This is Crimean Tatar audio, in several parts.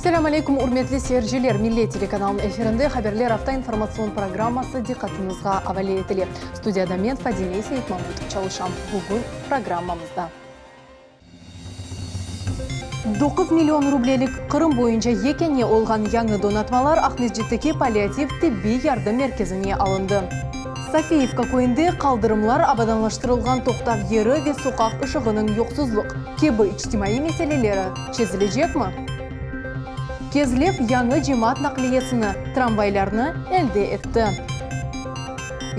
Selâm aleyküm, ürmetli seyirciler! Millet telekanalınıñ efirinde Haberler afta informatsion programması diqqatıñızğa avale etile. Studiyada men, Fadime Seyitmamutov, çalışam. Bugün programmamızda. 9 million rublelik Qırım boyunca yekâne olğan yañı donatmalar Aqmescitteki palliativ tibbiy yardım merkezine alındı. Sofiyevka köyünde qaldırımlar, abadanlaştırılğan toqtav yeri ve soqaq ışığınıñ yoqsuzlıq kibi içtimaiy meseleleri çezilecekmi? Kezlev yañı cemaat naqliyesini, tramvaylarnı elde etti.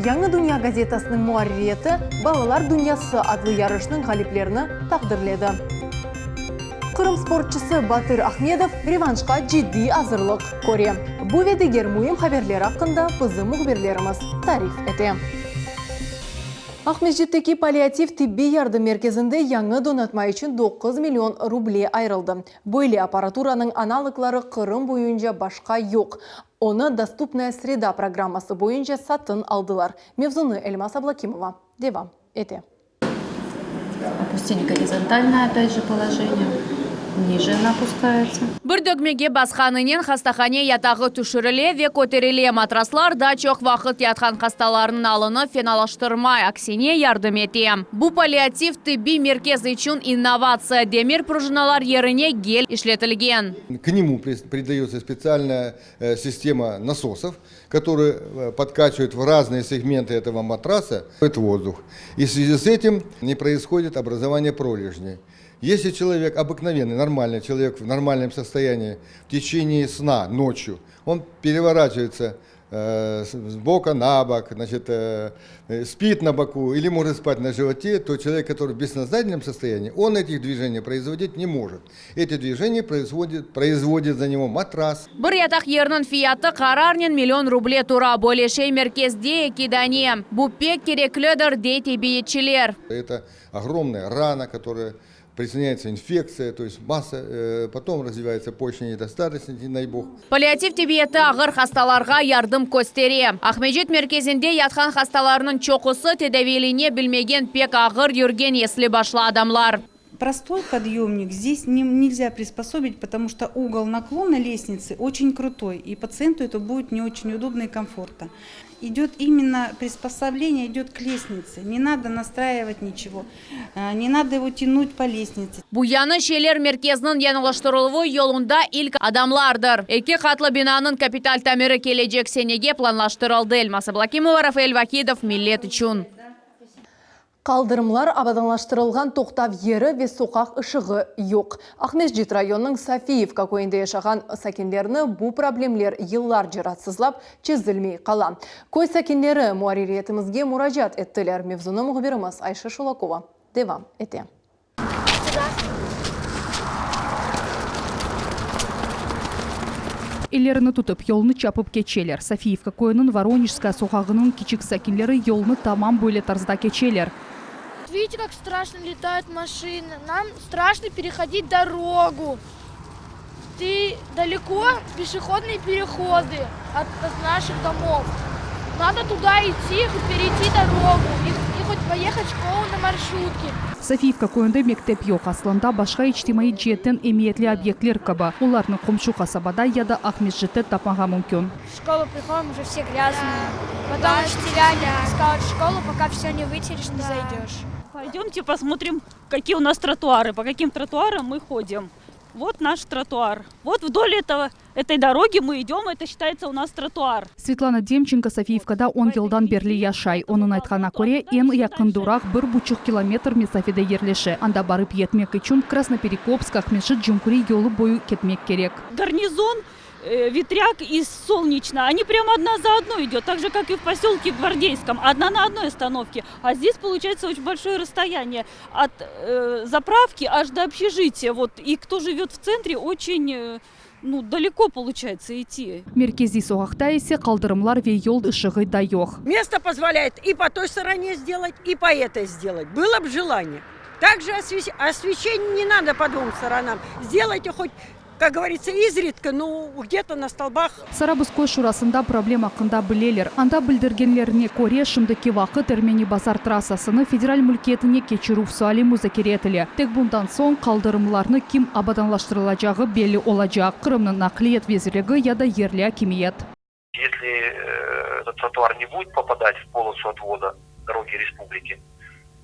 Yañı dünya gazetasınıñ muarririyeti Balalar dünyası adlı yarışnıñ ğaliplerini taqdirledi. Qırım sportçısı Batır Ahmedov revanşqa ciddiy azırlıq köre. Bu ve diger müim haberler aqqında bizim mühbirlerimiz tarif ete. Aqmescitteki palliativ tibbiy yardım merkezinde yañı donatma içün 9 million ruble ayırıldı. Böyle apparaturanıñ analogları Qırım boyunca başqa yoq. Onı Dostupnaya sreda programması boyunca satın aldılar. Mevzunı Elmaz Ablakimova devam ete. Опустить горизонтальное опять же положение. Ниже она опускается. Bir dögmege basqanınen hastahane yatağı tüşürile ve köterile. Matraslar da çoq vaqıt yatqan hastalarnıñ alını fenalaştırmay, aksine yardım ete. Bu palliativ tibbiy merkez içün innovatsiya demir prujinalar yerine gel işletilgen. К нему придается специальная система насосов, которые подкачивают в разные сегменты этого матраса этот воздух. И в связи с этим не происходит образование пролежней. Если человек обыкновенный, нормальный человек в нормальном состоянии в течение сна ночью, он переворачивается с бока на бок, значит, спит на боку или может спать на животе, то человек, который в бессознательном состоянии, он этих движений производить не может. Эти движения производит за него матрас. Bir yataq yeriniñ fiyatı qararnen million ruble tura. Böyle şey merkezde eki dane. Bu pek kereklidir, dey tibbiyetçiler. Это огромная рана, которая присоединяется инфекция, то есть масса, потом развивается почечная недостаточность, не дай бог. Palliativ tibbiyeti ağır hastalarğa yardım köstere. Aqmescit merkezinde yatqan hastalarnıñ çoqusı tedaviylene bilmegen pek ağır yürgen esli başlı adamlar. Простой подъемник здесь нельзя приспособить, потому что угол наклона лестницы очень крутой, и пациенту это будет не очень удобно и комфортно. Идет именно приспособление, идет к лестнице. Не надо настраивать ничего, не надо его тянуть по лестнице. Bu yañı şeyler merkezniñ yañılaştırıluvı yolunda ilk adımlardır. Eki qatlı binanıñ kapital tamiri kelecek senege planlaştırıldı. Elmaz Ablakimova, Rafael Vahidov, Millet içün. Qaldırımlar, abadanlaştırılğan toqtav yeri ve soqaq ışığı yoq. Aqmescit rayonınıñ Sofiyevka köyünde yaşağan sakinlerni bu problemler yıllarca raatsızlap çezilmey qala. Köy sakinleri muarririyetimizge muracaat ettiler. Mevzunı mühbirimiz Ayşe Şulakova devam ete. Ellerini tutıp yolnı çapıp keçeler. Sofiyevka köyüniñ Voronejskaya soqağınıñ kiçik sakinleri yolnı tamam böyle tarzda keçeler. Видите, как страшно летают машины. Нам страшно переходить дорогу. Ты далеко пешеходные переходы от наших домов. Надо туда идти, хоть перейти дорогу и хоть поехать в школу на маршрутке. Sofiyevka köyünde mektep yoq. Aslında başqa içtimaiy ceetten emiyetli obyektler kibi. Olarnı qomşu qasabada ya da Aqmescitte tapmağa mümkün. В школу приходим, уже все грязные. Потом учителя не пускают в школу, пока все не вытерешь, не зайдешь. Пойдемте посмотрим, какие у нас тротуары, по каким тротуарам мы ходим. Вот наш тротуар. Вот вдоль этой дороги мы идем, это считается у нас тротуар. Svetlana Demçenko Sofiyevkada 10 yıldan berli yaşay. Onıñ aytqanına köre, eñ yaqın duraq 1,5 kilometr mesafede yerleşe. Anda barıp yetmek içün Krasnoperekopsk Aqmescit cumhuriy yolu boyu ketmek kerek. Гарнизон, Ветряк и Солнечная, они прямо одна за одной идет, так же, как и в поселке Гвардейском, одна на одной остановке. А здесь получается очень большое расстояние от заправки аж до общежития. Вот. И кто живет в центре, очень ну, далеко получается идти. Merkeziy soqaqta ise qaldırımlar ve yol ışığı da yoq. Место позволяет и по той стороне сделать, и по этой сделать. Было бы желание. Также освещение не надо по двум сторонам. Сделайте хоть. Как говорится, изредка, но где-то на столбах. Sarabuz köy şurasında problem aqqında bileler. Anda bildirgenlerine köre, şimdiki vaqıt Ermeni Bazar trassasını federal mülkiyetine keçirüv suali muzakere etile. Tek bundan soñ qaldırımlarnı kim abadanlaştırılacağı belli olacaq, Qırımnıñ Naqliyet vezirligi ya da yerli akimiyet. Esli etot trotuar ne budet popadat v polosu otvoda dorogi respubliki,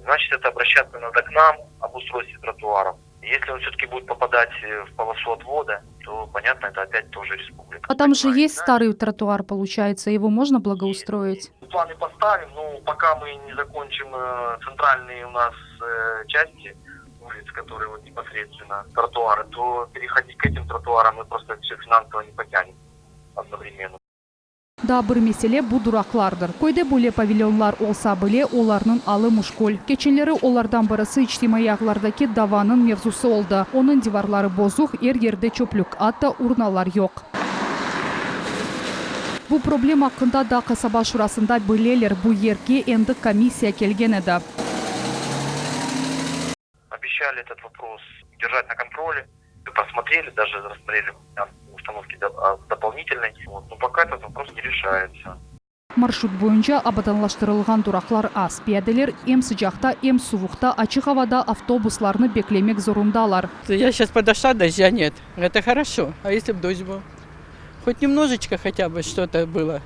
znaçit, eto obraşçatsya nado k nam ob ustroystve trotuarov. Esli on vse-taki budet popadat v polosu otvoda, to, ponyatno, eto opyat тоже respublika. А там же есть старый тротуар, получается, его можно благоустроить? Планы поставим, но пока мы не закончим центральные у нас части улиц, которые вот непосредственно тротуары, то переходить к этим тротуарам мы просто все финансово не потянем одновременно. Daa bir mesele, bu duraqlardır. Köyde böyle pavilyonlar olsa bile, olarnıñ alı muşkül. Keçenleri olardan birisi içtimaiy ağlardaki davanıñ mevzusı oldı. Onıñ divarları bozuq, er yerde çöplük, atta urnalar yoq. Bu problem aqqında da qasaba şurasında bileler, bu yerge endi komissiya kelgen edi. Obeşçali etot vopros держать na kontrole, prosmotreli, daje rassmotreli ustanovki dopolnitelnoy, vot, no poka etot vopros ne reşayetsya. Marşrut boyunca abadanlaştırılğan duraqlar az. Piyadeler em sıcaqta, em suvuqta açıq avada avtobuslarnı beklemek zorundalar. Ya şças podoşla, dojdâ net. Eto horoşo. A esli b dojdь byl? Hot nemnojeçko hotâ bı çto-to bylo.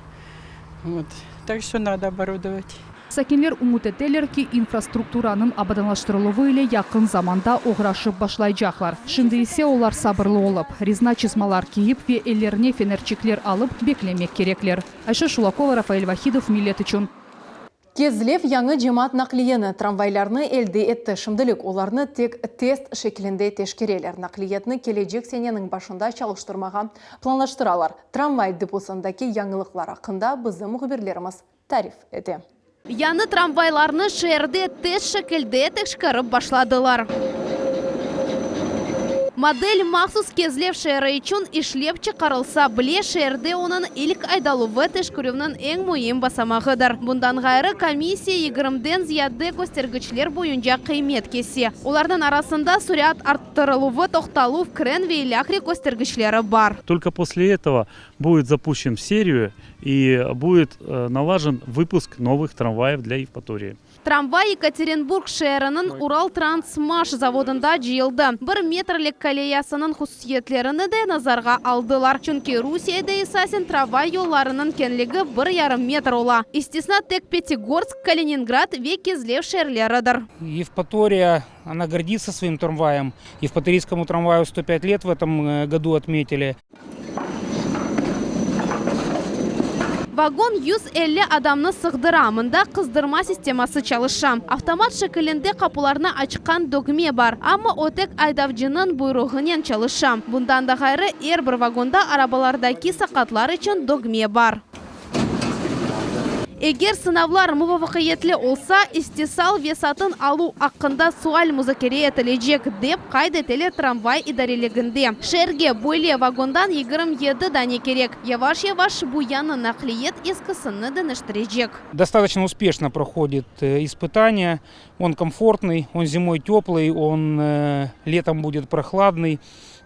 Vot. Tak çto nado oborudovat. Sakinler ümüt eteler ki, infrastrukturanıñ abadanlaştırıluvı ile yaqın zamanda oğraşıp başlaycaqlar. Şimdi ise olar sabırlı olıp, rezina çızmalar kiyip ve ellerine fenerçikler alıp beklemek kerekler. Ayşe Şulakova, Rafael Vahidov, Millet içün. Kezlev yañı cemaat naqliyeni, tramvaylarnı elde etti. Şimdilik olarnı tek test şekilinde teşkereler. Naqliyetni kelecek seneniñ başında çalıştırmağa planlaştıralar. Tramvay deposındaki yañılıqlar aqqında bizim mühbirlerimiz tarif ete. Yañı tramvaylarnı şeerde test şekilde teşkerip başladılar. Model mahsus Kezlev şeeri içün işlep çıqarılsa bile, şeerde onıñ ilk aydaluvı teşkerüvniñ eñ müim basamağıdır. Bundan ğayrı, komissiya yigirmiden ziyade köstergiçler boyunca qıymet kese. Olarnıñ arasında sürat arttırıluvı, toqtaluv, kren ve ilâhre köstergiçleri bar. Tolko posle etого Будет запущен в серию и будет налажен выпуск новых трамваев для Евпатории. Tramvay Yekaterinburg şeeriniñ Uraltransmaş zavodında cıyıldı. Bir metrlik koleyasınıñ hususiyetlerini de nazarğa aldılar, çünki Rusiyede esasen tramvay yollarınıñ keñligi bir yarım metr ola. İstisna tek Pyatigorsk, Kaliningrad ve Kezlev şeerleridir. Yevpatoriya, ona gordится своим tramvaем. Евпаторийскому tramваю 105 лет в этом году отметили. Vagon 150 adamnı sığdıra, mında qızdırma sisteması çalışa. Avtomat şekilinde qapularnı açqan dögme bar, amma o tek aydavcınıñ buyruğınen çalışa. Bundan da ğayrı, er bir vagonda arabalardaki saqatlar içün dögme bar. Eger sınavlar muvafaqiyetli olsa, istisal ve satın aluv aqqında sual muzakere etilecek, dep qayd eteler tramvay idareliginde. Şeerge böyle vagondan 27 dane kerek. Yavaş-yavaş bu yañı naqliyet eskisini deñiştirecek. Достаточно успешно проходит испытания. Он комфортный, он зимой теплый, он летом будет прохладный.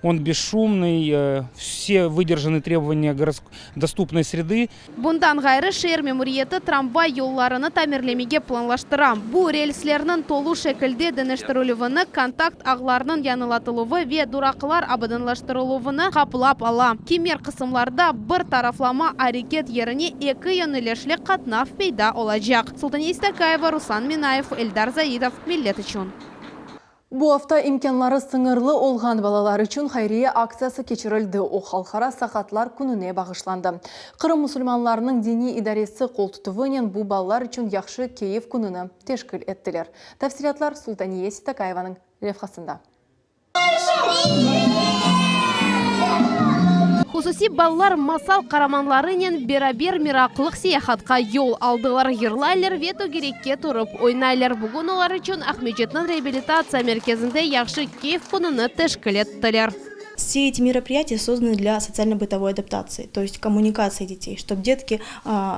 Он besşumnıy, vse vıderjanı trebovaniya dostupnoy sredı. Bundan ğayrı, şeer memuriyeti tramvay yollarını tamirlemege planlaştıra. Bu, relslerniñ tolu şekilde deñiştirilüvini, kontakt ağlarnıñ yañılatıluvı ve duraqlar abadanlaştırıluvını qaplap ala. Kimer qısımlarda bir taraflama areket yerine eki yönelişli qatnav peyda olacaq. Sultaniye İstakayeva, Ruslan Minayev, Eldar Zaitov, Millet içün. Bu afta imkânları sıñırlı olğan balalar içün hayriye aktsiyası keçirildi, o, Halqara saqatlar kününe bağışlandı. Qırım musulmanlarınıñ diniy idaresi qoltutuvınen bu balalar içün yahşı keyif kününi teşkil ettiler. Tafsilâtlar Sultaniye Sitakayevanıñ levhasında. Hususiy balalar masal qaramanlarınen beraber meraqlıq seyahatqa yol aldılar, yırlaylar ve tögerekke turıp oynaylar. Bugün olar içün Aqmescitniñ reabilitatsiya merkezinde yahşı keyf kününi teşkil ettiler. Все эти мероприятия созданы для социально-бытовой адаптации, то есть коммуникации детей, чтоб детки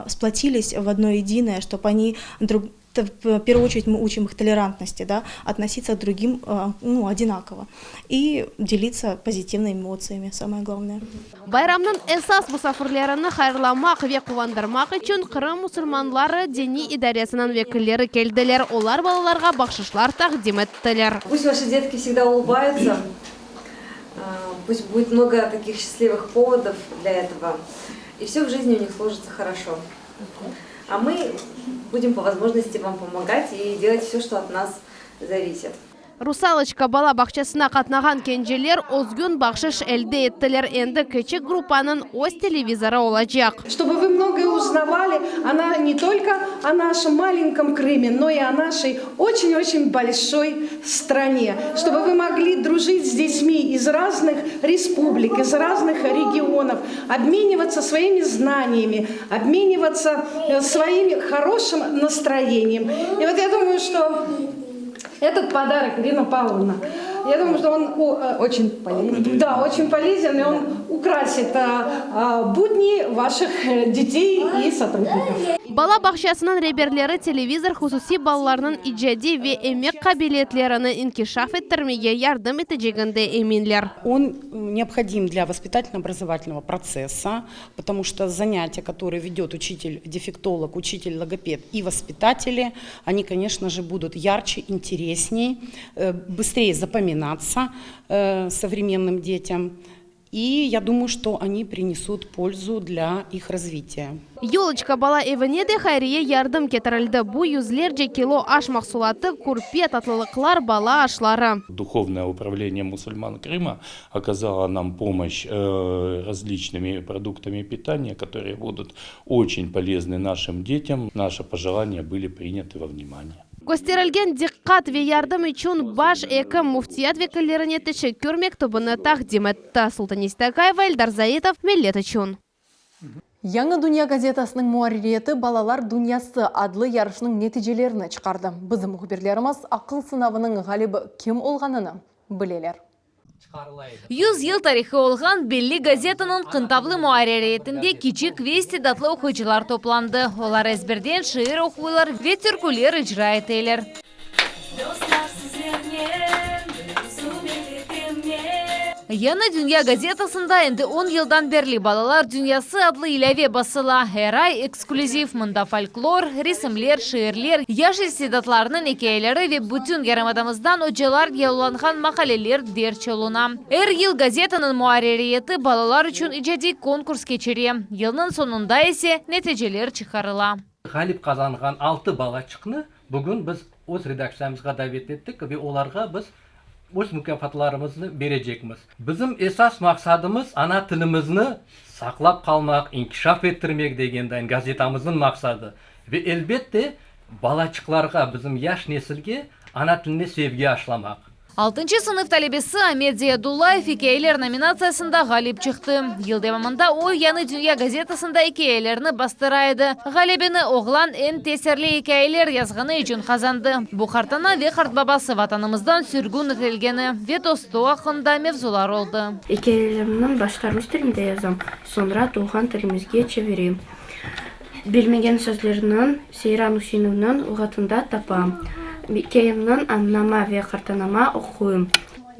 сплотились в одно единое, чтоб они друг. В первую очередь мы учим их толерантности, да, относиться к другим ну, одинаково и делиться позитивными эмоциями, самое главное. Bayramnıñ esas musafirlerini hayırlamaq ve quvandırmaq içün Qırım musulmanları diniy idaresiniñ vekilleri keldiler, olar balalarğa bahşışlar taqdim ettiler. Pust vaşi detki vsegda ulыбаются, pust будет много takih счастливых поводов для этого, и все в жизни у них сложится хорошо. А мы будем по возможности вам помогать и делать все, что от нас зависит. Rusaloçka bala bağçasına qatnağan kenceler özgün bahşış elde ettiler, endi kiçik gruppanıñ öz televizorı olacaq. Чтобы вы многое узнавали она не только о нашем маленьком Крыме, но и о нашей очень-очень большой стране. Чтобы вы могли дружить с детьми из разных республик, из разных регионов, обмениваться своими знаниями, обмениваться э, своим хорошим настроением. И вот я думаю, что этот подарок, Ирина Павловна, я думаю, что он э, очень полезен. Да, очень полезен, и он украсит э, будни ваших детей и сотрудников. Bala bağçasınıñ reberleri televizor hususiy balalarnıñ icadiy ve emek qabiliyetlerini inkişaf ettirmege yardım eteceginde eminler. Он необходим для воспитательно-образовательного процесса, потому что занятия, которые ведет учитель-дефектолог, учитель-логопед и воспитатели, они, конечно же, будут ярче, интересней, э, быстрее запоминаться э, современным детям. И я думаю, что они принесут пользу для их развития. Ёлочка bala evine de hayriye yardım ketirildi. Bu yüzlerce kilo aş mahsulatı, kürpe, tatlılıqlar, bala aşları. Духовное управление мусульман Крыма оказало нам помощь э, различными продуктами питания, которые будут очень полезны нашим детям. Наши пожелания были приняты во внимание. Kösterilgen diqqat ve yardım içün baş ekim müftiyat vekillerine teşekkür mektübini taqdim etti. Sultane Seytakayeva, Eldar Zaitov, Millet içün. Yañı dünya gazetasınıñ muarririyeti Balalar dünyası adlı yarışnıñ neticelerini çıqardı. Bizim mühbirlerimiz aqıl sınavınıñ ğalibi kim olğanını bileler. 100 yıl tarihı olğan belli gazetanıñ qıntavlı muarririyetinde kiçik ve istidatlı oquyıcılar toplandı. Olar ezberden şiir oquylar ve türküler icra eteler. Yañı dünya gazetasında endi on yıldan berli Balalar dünyası adlı ilâve basıla. Er ay eksklüziv, mında folklor, resimler, şiirler, yaş istidatlarnıñ ikâyeleri ve bütün yarımadamızdan ocalar yollanğan maqaleler derc oluna. Er yıl gazetanıñ muarririyeti balalar içün icadiy konkurs keçire, yılnıñ soñunda ise neticeler çıqarıla. Ğalip qazanğan altı balaçıqnı bugün biz öz redaktsiyamızğa davet ettik ve olarğa biz öz mukâfatlarımıznı berecekmiz. Bizim esas maqsadımız ana tilimizni saqlap qalmaq, inkişaf ettirmek degendayin gazetamıznıñ maqsadı. Ve elbette, balaçıqlarğa, bizim yaş nesilge ana tiline sevgi aşlamaq. Altıncı sınıf talebesi Amet Ziyadullayev ikâyeler nominatsiyasında ğalip çıqtı. Yıl devamında o, Yañı dünya gazetasında ikâyelerini bastıra edi. Ğalebeni oğlan eñ tesirli ikâyeler yazğanı içün qazandı. Bu qartana ve qartbabası Vatanımızdan sürgün etilgeni ve dostu aqqında mevzular oldı. İkâyelerimni başta rus tilinde yazam, soñra tuvğan tilimizge çevirem. Bilmegen sözlerni Seyran Üseinovnıñ luğatında tapam. İkâyemni anama ve qartanama oquyım.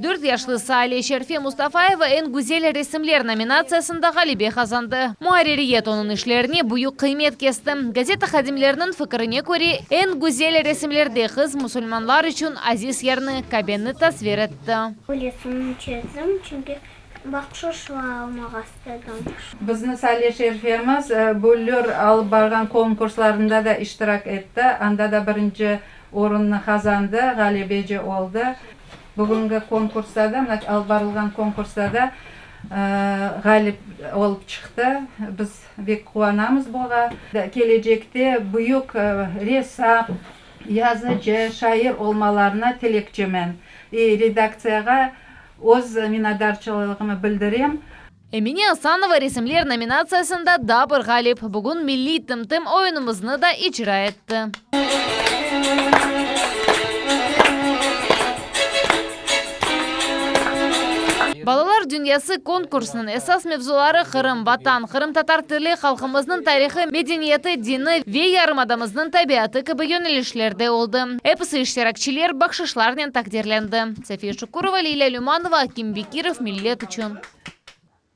Dört yaşlı Saale Şerfe Mustafayeva Eñ güzel resimler nominatsiyasında ğalebe qazandı. Muarririyet onıñ işlerine büyük qıymet kesti. Gazeta hadimleriniñ fikirine köre, eñ güzel resimlerde qız musulmanlar içün aziz yerni, Kabeni tasvir etti. Resimni çezdim, çünki bahşış almağa istedim. Bizni Sale Şerfemiz Büllür alıp barğan konkurslarında da iştirak etti, anda da birinci orunnı qazandı, ğalebeci oldı. Bugüngi konkursta da, mına alıp barılğan konkursta da ğalip olıp çıqtı. Biz bek quvanamız buña. Kelecekte büyük ressam, yazıcı, şair olmalarına tilekçimen. Redaktsiyağa öz minnetdarçılığımı bildirem. Emine Asanova resimler nominatsiyasında daa bir ğalip, bugün milliy Tım-tım oyunımıznı da icra etti. Balalar dünyası konkursınıñ esas mevzuları Qırım, Vatan, qırımtatar tili, halqımıznıñ tarihı, medeniyeti, dini ve yarımadamıznıñ tabiatı kibi yönelişlerde oldı. Episi iştirakçiler bahşışlarnen taqdirlendi. Safiye Şukurova, Lilâ Lümanova, Akim Bekirov, Millet içün.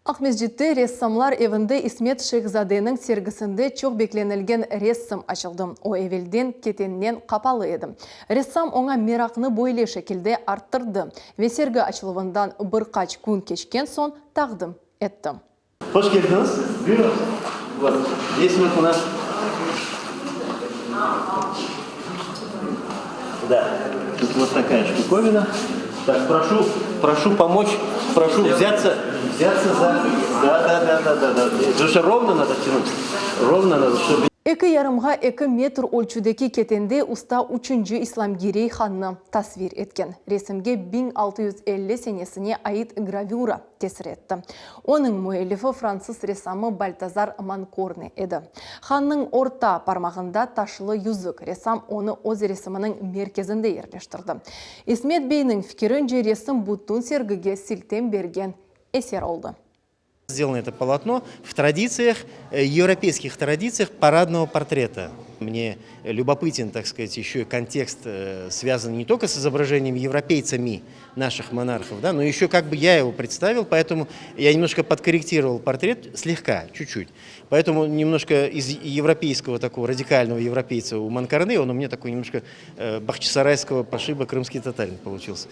Aqmescitte Ressamlar evinde İsmet Şeih-zadeniñ sergisinde çoq beklenilgen resim açıldı. O, evelden ketennen qapalı edi. Ressam oña meraqnı böyle şekilde arttırdı ve sergi açıluvından bir qaç kün keçken soñ taqdim etti. Hoş keldiñiz! Buyurıñız! Vot, здесь вот у нас. Да, тут вот такая штуковина. Так, прошу, прошу помочь, прошу взяться, взяться за... Да, да, да, да, да, да. Потому что ровно надо тянуть. Ровно надо, чтобы... Eki yarımğa eki metr ölçüdeki ketende usta üçünci İslam Girey hannı tasvir etken. Resimge 1650 senesine ait gravüra tesir etti. Onıñ müellifi fransız ressamı Baltazar Mankorne edi. Hannıñ orta parmağında taşlı yüzük, ressam onı öz resiminiñ merkezinde yerleştirdi. İsmet beyniñ fikirince, resim bütün sergige siltem bergen eser oldı. Сделано это полотно в традициях, европейских традициях парадного портрета. Мне любопытен, так сказать, еще и контекст, связанный не только с изображением европейцами наших монархов, да, но еще как бы я его представил, поэтому я немножко подкорректировал портрет, слегка, чуть-чуть. Поэтому немножко из европейского такого радикального европейца у Монкорне, он у меня такой немножко бахчисарайского пошиба крымский татарин получился.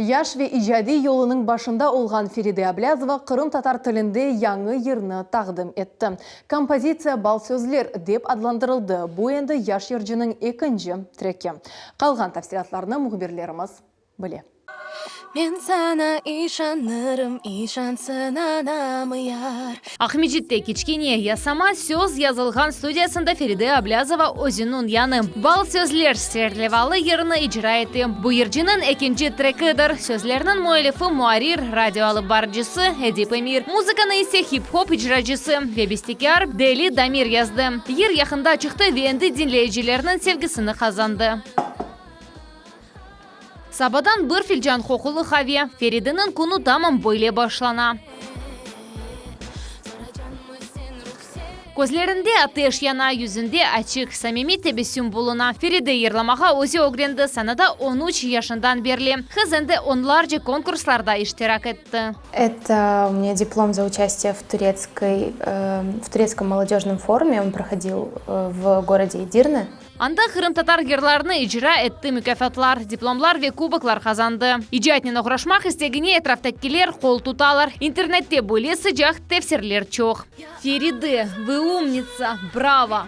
Yaş ve icadiy yolunıñ başında olğan Feride Ablâzova qırımtatar tilinde yañı yırnı taqdim etti. Kompozitsiya Bal sözler dep adlandırıldı. Bu endi yaş yırcınıñ ekinci treki. Qalğan tafsilâtlarnı mühbirlerimiz bile. Men saña işanırım, işansın anam yar. Aqmescitte kiçkene yasama söz yazılğan studiyasında Feride Ablâzova özüniñ yañı Bal sözler serlevalı yırını icra etti. Bu yırcınıñ ekinci trekidir. Sözlerniñ müellifi muarrir, radio alıp barıcısı Edip Emir, muzıkanı ise hip-hop icracısı ve bestekâr Deli Damir yazdı. Yır yaqında çıqtı ve endi diñleyicilerniñ sevgisini qazandı. Sabadan bir filcan qoqulı qave, Ferideniñ künü tamam böyle başlana. Közlerinde ateş yana, yüzünde açıq, samimiy tebessüm buluna. Feride yırlamağa özü ögrendi, sanada on üç yaşından berli. Qız endi onlarca konkurslarda iştirak etti. Это у меня диплом за участие в турецкой, в турецком молодежном форуме, он проходил в городе Эдирне. Anda qırımtatar yırlarını icra etti, mukâfatlar, diplomlar ve kuboklar qazandı. İcatnen oğraşmaq istegine etraftakiler qol tutalar. İnternette böyle sıcaq tefsirler çoq. Feride, vı umnitsa, bravo!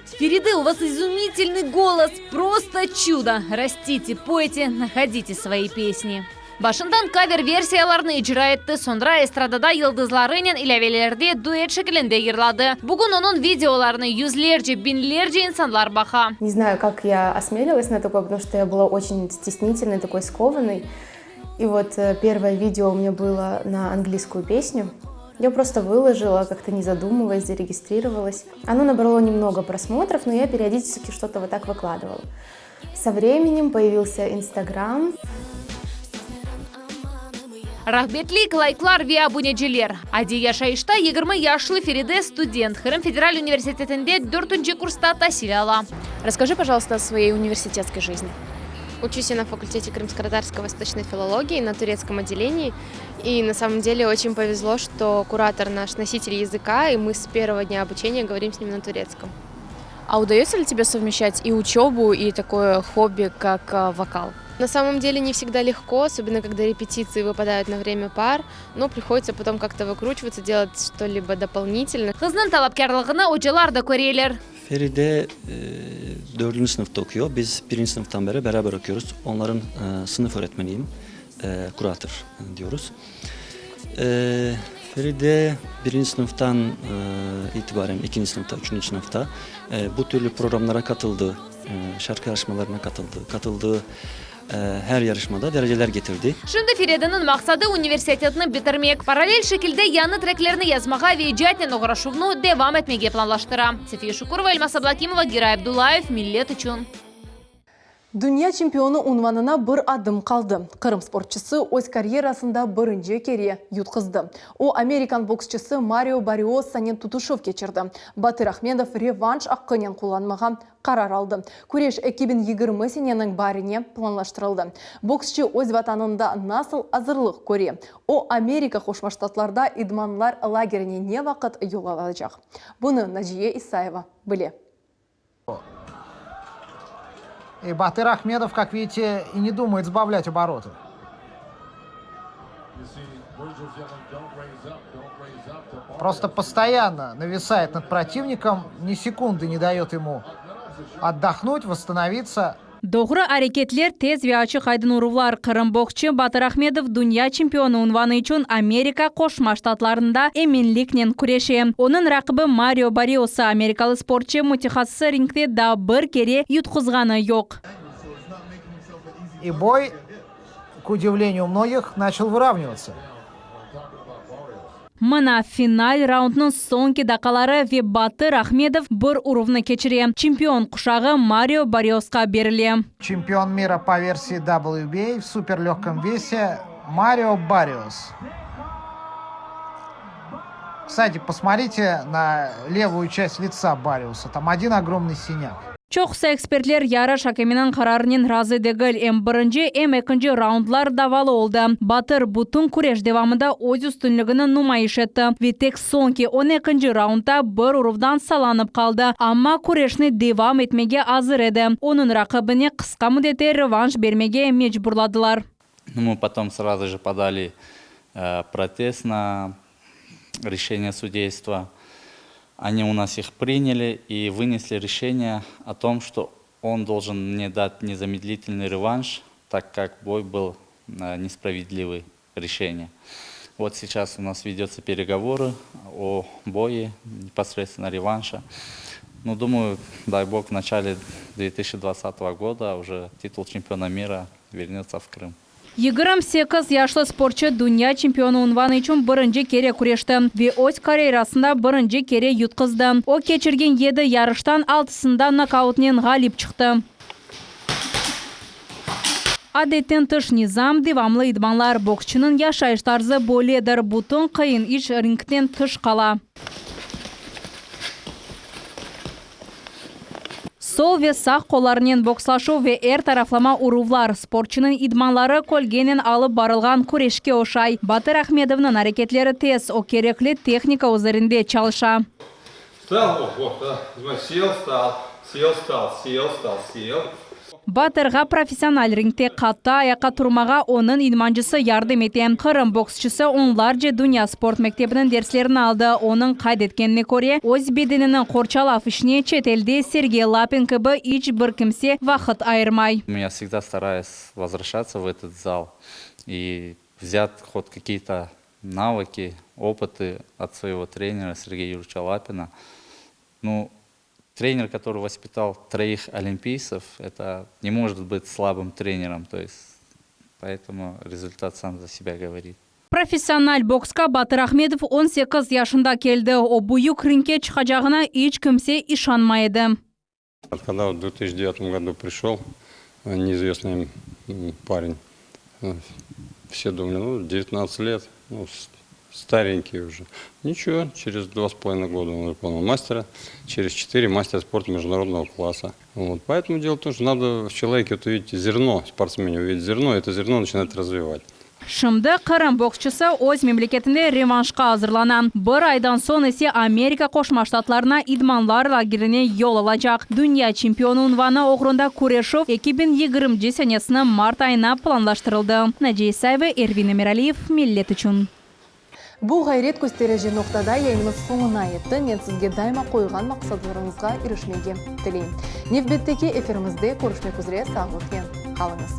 Feride, u vas izumitelnyy golos, prosto çudo! Rastite, poyte, nahodite svoi pesni. Başından kaver-versiyalarnı icra etti, soñra estradada yıldızlarınen ilâvelerde duet şekilinde yırladı. Bugün onıñ videolarını yüzlerce, biñlerce insanlar baqa. Не знаю, как я осмелилась на такое, потому что я была очень стеснительной, такой скованной. И вот первое видео у меня было на английскую песню. Я просто выложила, как-то не задумываясь, зарегистрировалась. Оно набрало немного просмотров, но я периодически что-то вот так выкладывала. Со временем появился Инстаграм. Rağbetlik, layklar ve abuneciler. Adiy yaşayışta 20 yaşlı Feride student, Qırım federal universitetinde dörtünci kursta tasil ala. Расскажи, пожалуйста, о своей университетской жизни. Учусь я на факультете крымско-татарской восточной филологии на турецком отделении. И на самом деле очень повезло, что куратор наш носитель языка, и мы с первого дня обучения говорим с ним на турецком. А удается ли тебе совмещать и учебу, и такое хобби, как вокал? На самом деле не всегда легко, особенно когда репетиции выпадают на время пар, но приходится потом как-то выкручиваться, делать что-либо дополнительно. Qıznıñ talapkârlığını ocalar da köreler. Feride dördüncü sınıfta okuyor. Biz birinci sınıftan beri beraber okuyoruz. Onların sınıf öğretmeniyim, kuratör diyoruz. Feride birinci sınıftan itibaren, ikinci sınıfta, üçüncü sınıfta bu türlü programlara katıldı, şarkı yarışmalarına katıldı. Katıldığı her yarışmada dereceler getirdi. Şimdi Ferideniñ maqsadı universitetni bitirmek, parallel şekilde yañı treklerni yazmağa ve icatnen oğraşuvnı devam etmege planlaştıra. Sefiye Şukurova, Elmaz Ablâkimova, Giray Abdullayev, Millet içün. Dünya çempionı unvanına bir adım qaldı. Qırım sportçısı öz karyerasında birinci kere yutqızdı. O, amerikan boksçısı Mario Barriossanen tutuşuv keçirdi. Batır Ahmedov revanş aqqınen qullanmağa qarar aldı. Küreş 2020 seneniñ baarine planlaştırıldı. Boksçı öz vatanında nasıl azırlıq köre? O, Amerika Qoşma Ştatlarda idmanlar lagerine ne vaqıt yol alacaq? Bunı Naciye İsayeva bile. И Батыр Ахмедов, как видите, и не думает сбавлять обороты. Просто постоянно нависает над противником, ни секунды не дает ему отдохнуть, восстановиться. Doğru areketler, tez ve açıq-aydın uruvlar, Qırım boksçı Batır Ahmedov dünya çempionı unvanı içün Amerika Qoşma Ştatlarında eminliknen küreşe. Onıñ raqibi Mario Barriosa, amerikalı sportçı, mütehassısı ringde daa bir kere yutquzğanı yoq. И бой, к удивлению многих, начал выравниваться. Mına, final raundnıñ soñki daqqaları ve Batır Ahmedov bir uruvnı keçire, çempion quşağı Mario Barriosqa berile. Чемпион мира по версии WBA в суперлегком весе Марио Барриос. Кстати, посмотрите на левую часть лица Барриоса. Там один огромный синяк. Çoqusı ekspertler yarış akeminiñ qararınen razı degil, em birinci, em ekinci raundlar davalı oldı. Batır bütün küreş devamında öz üstünligini numayış etti ve tek soñki on ekinci raundda bir uruvdan salanıp qaldı, amma küreşni devam etmege azır edi. Onıñ raqibine qısqa müddette revanş bermege mecburladılar. Ну, мы потом сразу же подали протест на решение судейства. Они у нас их приняли и вынесли решение о том, что он должен мне дать незамедлительный реванш, так как бой был несправедливый решение. Вот сейчас у нас ведется переговоры о бое, непосредственно реванша. Ну, думаю, дай бог, в начале 2020 года уже титул чемпиона мира вернется в Крым. 28 yaşlı sportçı dünya çempionı unvanı içün birinci kere küreşti ve öz karyerasında birinci kere yutquzdı. O, keçirgen yedi yarıştan altısında nokautnen ğalip çıqtı. Adetten tış nizam, devamlı idmanlar, boksçunıñ yaşayış tarzı böyledir, bütün qıyın iş ringten tış qala. Sol ve sağ qollarınen bokslaşuv ve er taraflama uruvlar, sportçunıñ idmanları kölgenen alıp barılğan küreşke oşay. Batır Ahmedovnıñ areketleri tez, o kerekli tehnika üzerinde çalışa. Batırğa professional ringte qattı ayaqqa turmağa onıñ idmancısı yardım ete. Qırım boksçısı onlarca dünya sport mektebiniñ derslerini aldı. Onıñ qayd etkenine köre, öz bedenini qorçalav işine çetelde Sergey Lapin kibi iç bir kimse vaqıt ayırmay. Я всегда стараюсь возвращаться в этот зал и взять хоть какие-то навыки, опыты от своего тренера Сергея Юрьевича Лапина. Ну, тренер, который воспитал троих олимпийцев, это не может быть слабым тренером. То есть, поэтому результат сам за себя говорит. Professional boksqa Batır Ahmedov 18 yaşında keldi. O büyük ringge çıqacağına iç kimse işanmay edi. Когда в 2009 году пришел неизвестный парень, все думали, ну, 19 лет, ну, старенький уже. Ничего, через два с половиной года он выполнил мастера, через четыре мастер спорта международного класса. Вот. Поэтому дело в том, что надо в человеке вот увидеть зерно, спортсмене увидеть зерно, и это зерно начинает развивать. Şimdi Qırım boksçısı öz memleketinde revanşqa azırlana. Bir aydan soñ ise Amerika Qoşma Ştatlarına idmanlar lagerine yol alacaq. Dünya çempionı unvanı oğrunda küreşüv 2020 senesiniñ mart ayına planlaştırıldı. Naciye İsayeva, Ervin Emiraliyev, Millet içün. Bu ğayret kösterici noqtada yayınımız soñuna yetti. Men sizge daima qoyğan maqsadlarıñızğa irişmege tileyim. Nevbetteki efirimizde körüşmek üzre, sağlıqnen qalıñız.